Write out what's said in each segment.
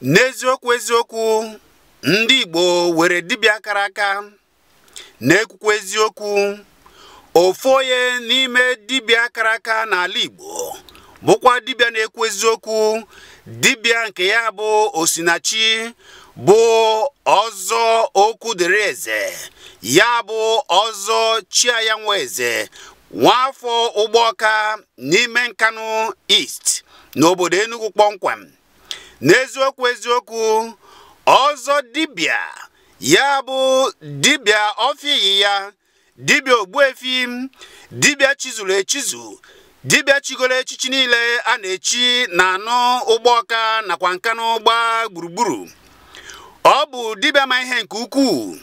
N'eziokwu eziokwu, ndị Igbo were dibịa kara aka na-ekwukwa eziokwu. Ofu onye n'ime dibịa kara aka n'ala Igbo bụkwa dibịa na-ekwu eziokwu, dibịa nke ya bụ Osinachi bụ ọzọ Okwudiri Eze, ya bụ ọzọ Chiayanwa Eze, nwafọ Ụgbọka n'ime Nkanu East n'obodo Enugu kpọmkwem. N'eziokwu eziokwu, ọzọ dibịa ya bụ dibịa ọfịa ya, dibịa ogbuefi, dibịa chizuru echizu, dibịa chigoro echichi niile a na-echi na anụ Ụgbọka nakwa Nkanu gbaa gburugburu. Ọ bụ dibịa ma ihe nke ukwuu.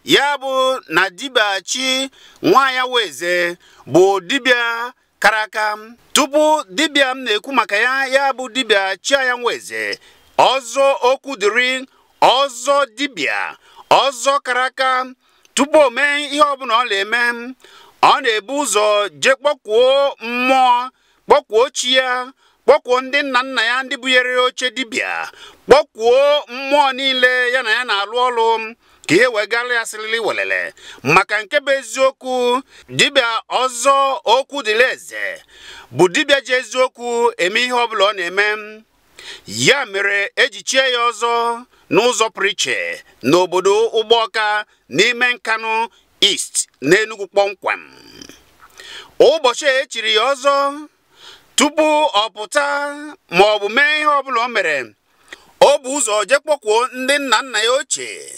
Ya bụ na dibịa chi nwa ya weze bụ dibịa kara aka. Tupu dibịa m na-ekwu maka ya, ya bụ dibịa Chiayanwa Eze, ọzọ Okwudiri, ọzọ dibịa, ọzọ kara aka, tupu o mee ihe ọbụla ọ na-eme, ọ na-ebu ụzọ jee kpọkwuo mmụọ, kpọkwuo chi ya, kpọkwuo ndị nna nna ya ndị bunyere oche dibịa, kpọkwuo mmụọ niile ya na ya na-alụ ọlụ ka ihe wegara ya sịrịrị welele. Maka nke bụ eziokwu, dibịa ọzọ Okwudiri Eze bụ dibịa ji eziokwu eme ihe ọbụla ọ na-eme. Ya mere eji chie ya ọzọ n'ụzọ pụrụ iche n'obodo Ụgbọka n'ime Nkanu East n'Enugu kpọmkwem. Ụbọchị e chiri ya ọzọ, tupu ọ pụta ma ọ bụ mee ihe ọbụla o mere, o bụ ụzọ jee kpọkwuo ndị nna nna ya ochie,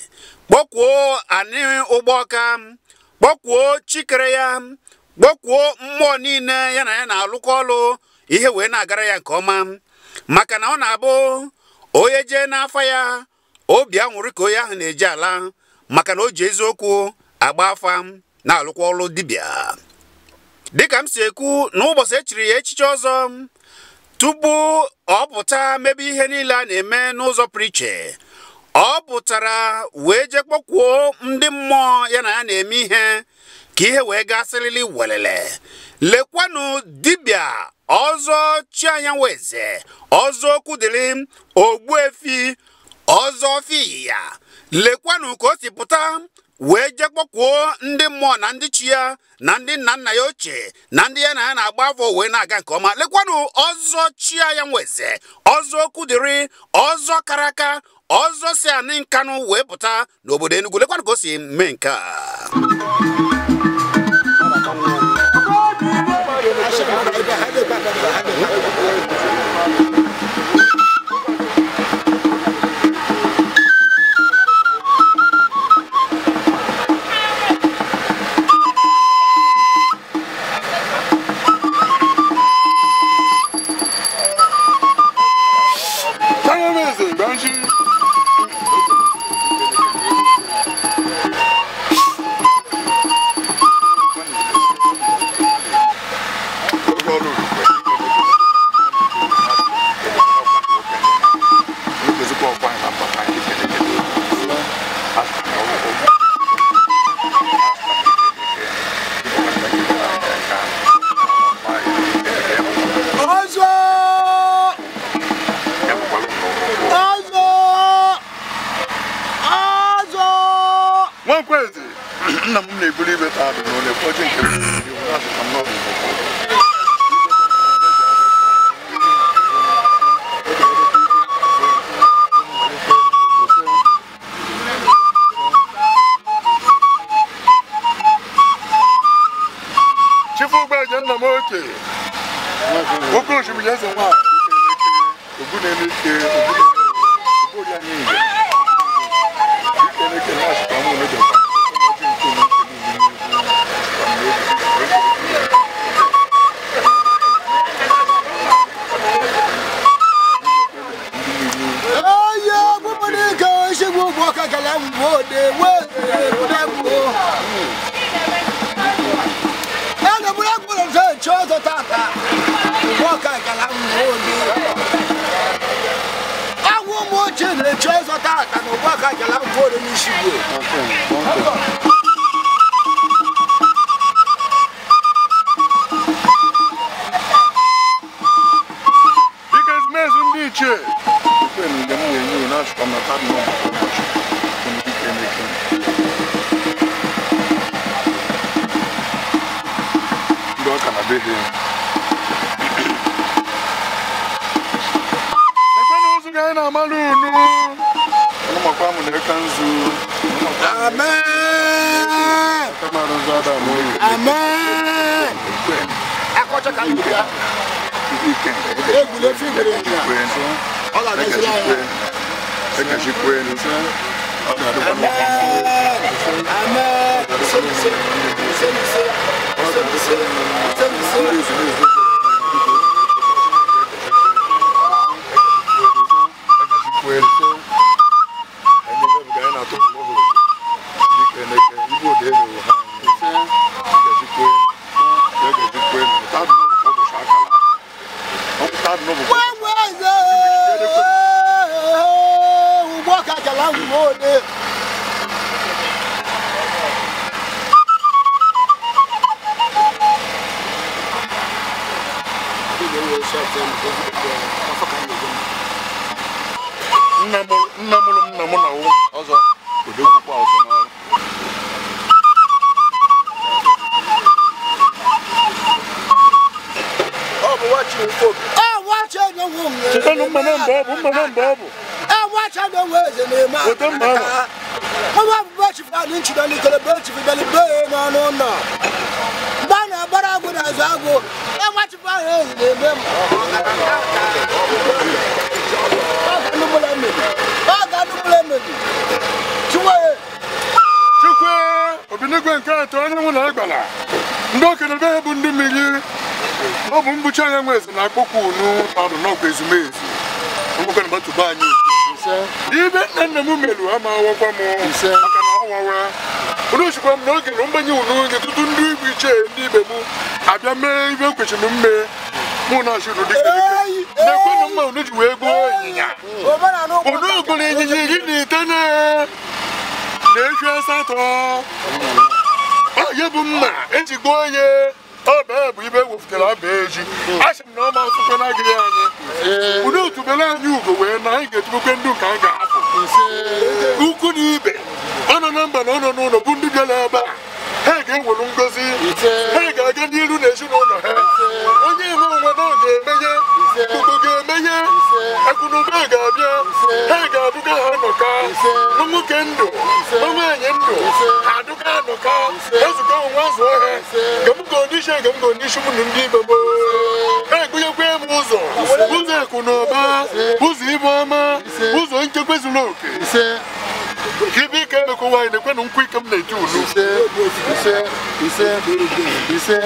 kpọkwuo anị Ụgbọka, kpọkwuo chikere ya, kpọkwuo mmụọ niile ya na ya na-alụkọ ọlụ, ihe wee na-agara ya nke ọma. Maka na ọ na-abụ onye jee n'afa ya, obi aṅụrị ka onye ahụ na-eji ala, maka na o ji eziokwu agba afa na-alụkwa ọlụ dibịa. Dịka m si ekwu, n'ụbọchị e chiri ya echichi ọzọ, tupu ọ pụta mebe ihe niile a na-eme n'ụzọ pụrụ iche, ọ pụtara wee jee kpọkwuo ndị mmụọ ya na ya na-eme ihe ka ihe wee gaa sịrịrị welele. Lekwanụ dibịa ọzọ Chiayanwa Eze, ọzọ Okwudiri, ogbuefi, ọzọ ọfịa, lekwanụ ka o si pụta wee jee kpọkwuo ndị mmụọ na ndị chi ya na ndị nna nna ya ochie na ndị ya na ya na-agba afọ wee na-aga nke ọma. Lekwanụ ọzọ Chiayanwa Eze, ọzọ Okwudiri, ọzọ kara aka, ọzọ si anị Nkanu wee pụta n'obodo Enugu. Lekwanụ ka o si mee nke a. Nna m na-ebuli ibe taa dị n'ụlọ ekwoji nke Chifu Ugbeje nna m ochie, nwoke osimiri eze nwaanyị, ogbu na-eme ogbu anyị ike na-achịkwa m onye. Because men ndị ichie. Na-achịkwa m na taa dị n'ụbọchị ike n'ike. Ndị ọka na be ha. Ekwe na ụzụ ga anyị na-amalụ unu. Ọnụmakwa mụ na eka nzu. Amen. Amen. Akọcha ka anyị bịa. Egwule fi gwere ya. Ọ ga-agaziri anyị. Amen. Amen. Ise ise. Ise ise. Ise ise. Ise ise. Ibe nna nna m merụ ama awakwa m maka na ọnwawa unu chịkwa m n'oge na mgbanye unu oge tutu ndị igwe iche ndị ibe m abịa mee ibe kwesịrị m mee mụ na achị unu dịka na-ekwenụ mma unu ji wee gbuo ịnyịnya unu gụrụ ịnyịnya 19 na efi 8 onye bụ mma eji gbuo onye ọ bụ ibe wepụtara aba eji asị m na ọma akwụkwọ na-agịghị anyị unu otubere anyị ugo wee na anyị ga-etubekwe ndụ nke anyị ga-afụ ukwu na ibe ọ nọ na mba na ọ nọ n'ụlọ bụ ndị bịara ebe a ha ga-ewere ngozi ha ga-aga n'iru na ezinụlọ ha onye nwe onwe na ọ ga-emeghe gbogbo ga-emeghe akụnụba ga-abịa ha ga-abụga ha nọka nwoke ndụ nwaanyị ndụ ha adụka anọka ezukọ onwe azụ ha gamgo n'isi gamgo n'isi mụ na ndị ibe m ha ebunyekwa m ụzọ ụzọ akụ na ụba ụzọ ibe ọma ụzọ nchekwa zuru oke ibe ike emekọ nwaanyị na-ekwe na nkwụ ike m na-eti ulu. Ise ise ise ise.